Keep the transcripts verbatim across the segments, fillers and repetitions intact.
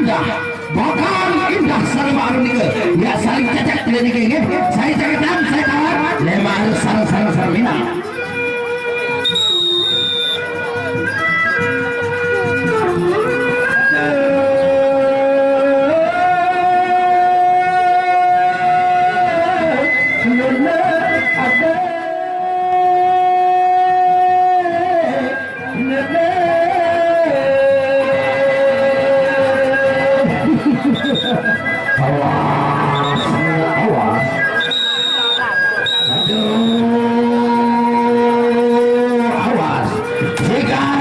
Indah, bakal indah sareng Mak Arun nike. Ya, saling cecek tadi nike, nggih. Saya ceketan, saya tawar. Lema harus sareng-sareng sareng Minang. Awas, awas. Aduh, awas. Sigar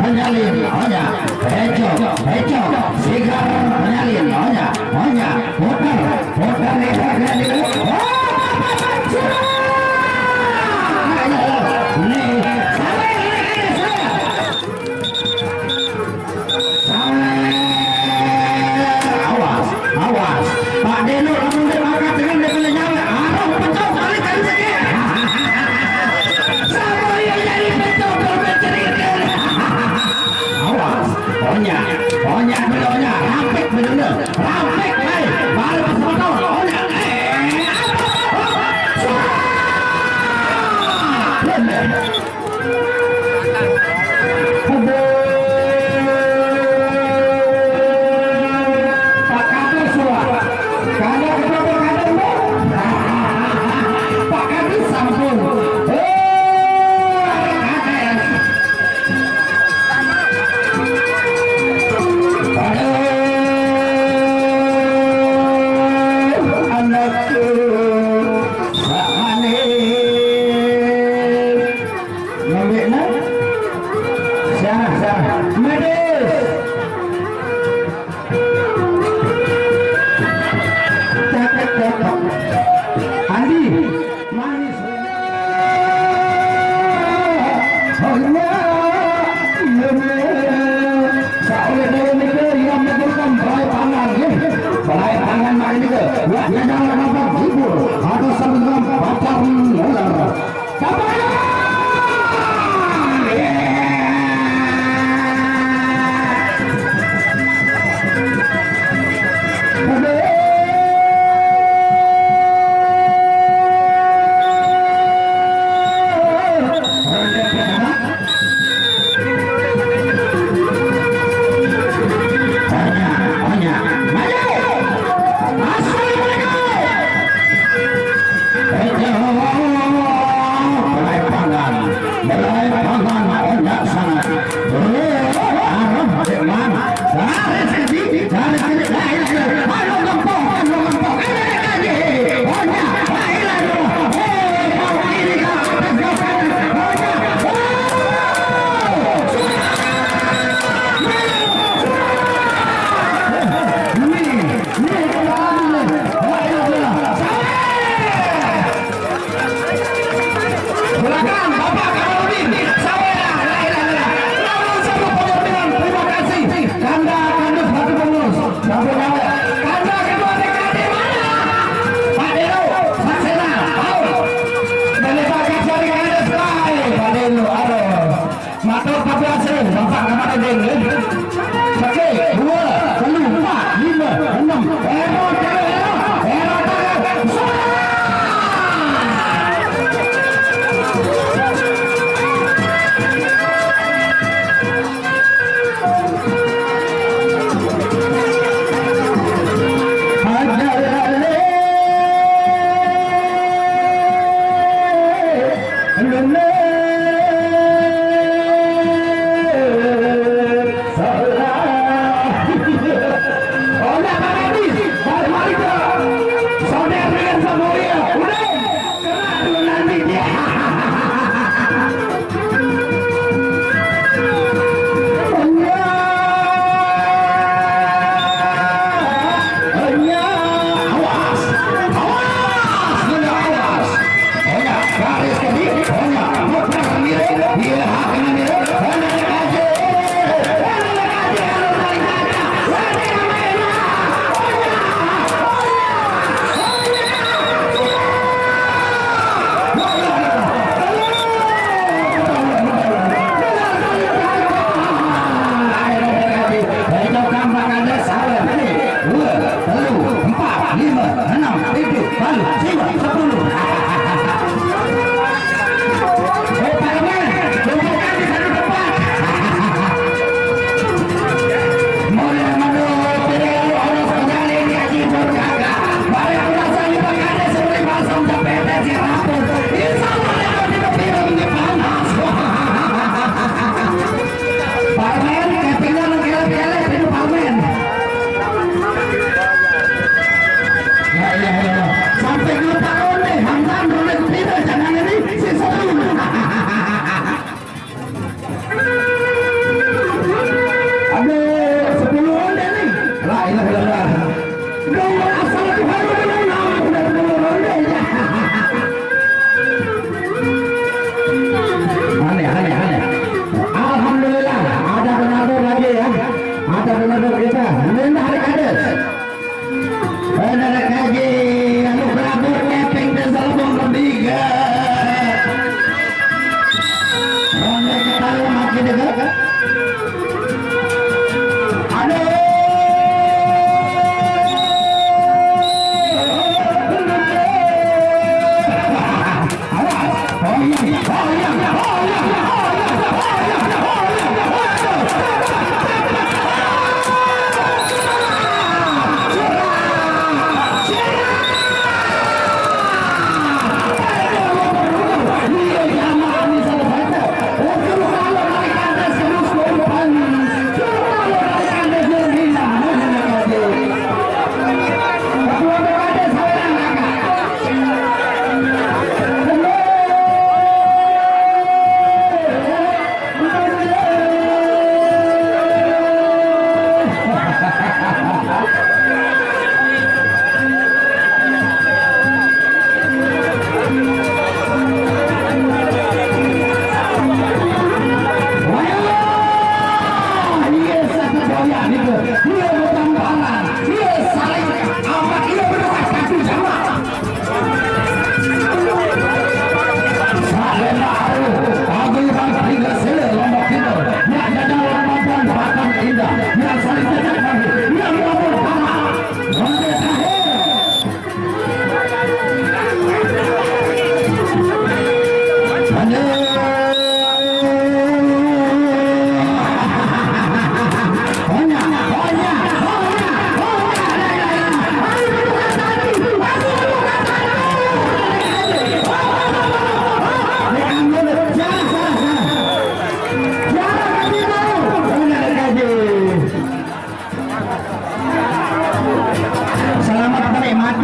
penyalin, onya. Becok, becok. Sigar penyalin, onya, onya. Putar, putar, putar, putar. Oh, nih, sawer, sawer. Awas, awas. Pak Deno lamun dia makan dengan dia boleh nyawa. Arah pecah balik dari segi. Sama yang jadi pecah berpikir. Awas, onya, onya, onya, rampik bener, rampik, hei, baru pas motor, onya, eh, apa, apa, suara. Pak Kades, Pak. Kada ketua Pak Kades, Bu. Pak Kades sampun. Eh, Pak Kades. Aduh, anakku. Sak manis. Ngambekna? Sarah, Sarah. Medis. Cakep, cakep. Andi. Manis. Oh, iya. Iya, iya. Saulé dewe nike yang memerlukan balai pangan, nggih. Balai pangan mari nike. Wah, nyadar apa hibur atau sambil pacar ular. Belai pangan, belai pangan, onyak sangat. Oh, arep, Dik Man. Garis kedi, garis kedi. La ilaha illallah. Ayo, gempok, ayo, gempok. Ayo, ayo, ayo. Onyak, la ilaha illallah. Hei, kau ini, kau atas, kau kanan. Onyak. Oh. Ini, ini, ini, la ilaha illallah. Sawer. Belakang, Bapak Kamarudin, sawer, la ilaha illallah. Lamun sampun pojok bilang, terima kasih. Kanda, kanda, satu pengurus. Sampun sawer. Kanda ketua T K D mana? Pak Delo, Pak Sena, ayo. Dari Pak Kacari, kanda sebelah, Pak Delo, aduh. Matur kabéh, Bapak Kamarudin, nggih. Sekeq, dua, telu, empat, lima, enam. Ero, ero, ero, ero, ero. Awas, awas, awas, awas. Onya, garis kedi, onya, muter miring, iya, kena miring, kena dekaji, kena dekaji, kena dekaji, kena dekaji, onya, onya, onya, onya. Ayo, kena dekaji, ayo, kena dekaji.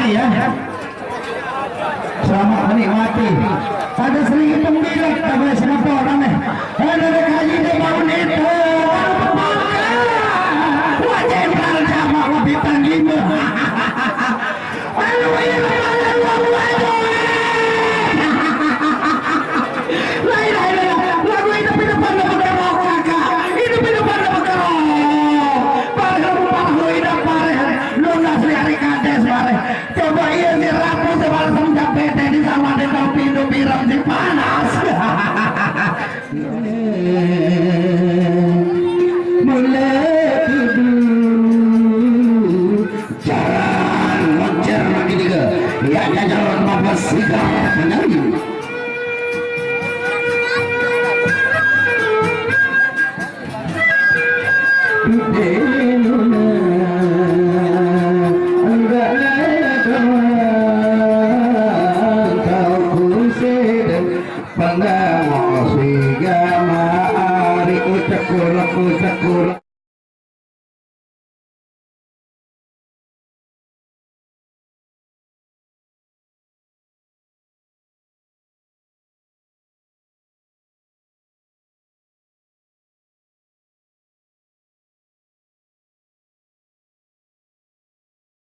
Ya. Selamat menikmati. Ada sering hitung bilang, tak boleh singapura nih. Ada kaji dia bangun itu. Wajah sama lebih tanggimu. Aduh, ini kepala gua, gua, gua. Lain, lain, lain. Lagu hidup, hidup pada bergerak, kakak. Hidup, hidup pada bergerak. Parah, parah, hidup, parah. Lu nggak sehari kades, parah. Coba iya si rapu sebal semenjak bete di sawah di topi itu biram si panas. Mulai dulu jalan loncer lagi tiga. Ya, jalan apa sigar penari.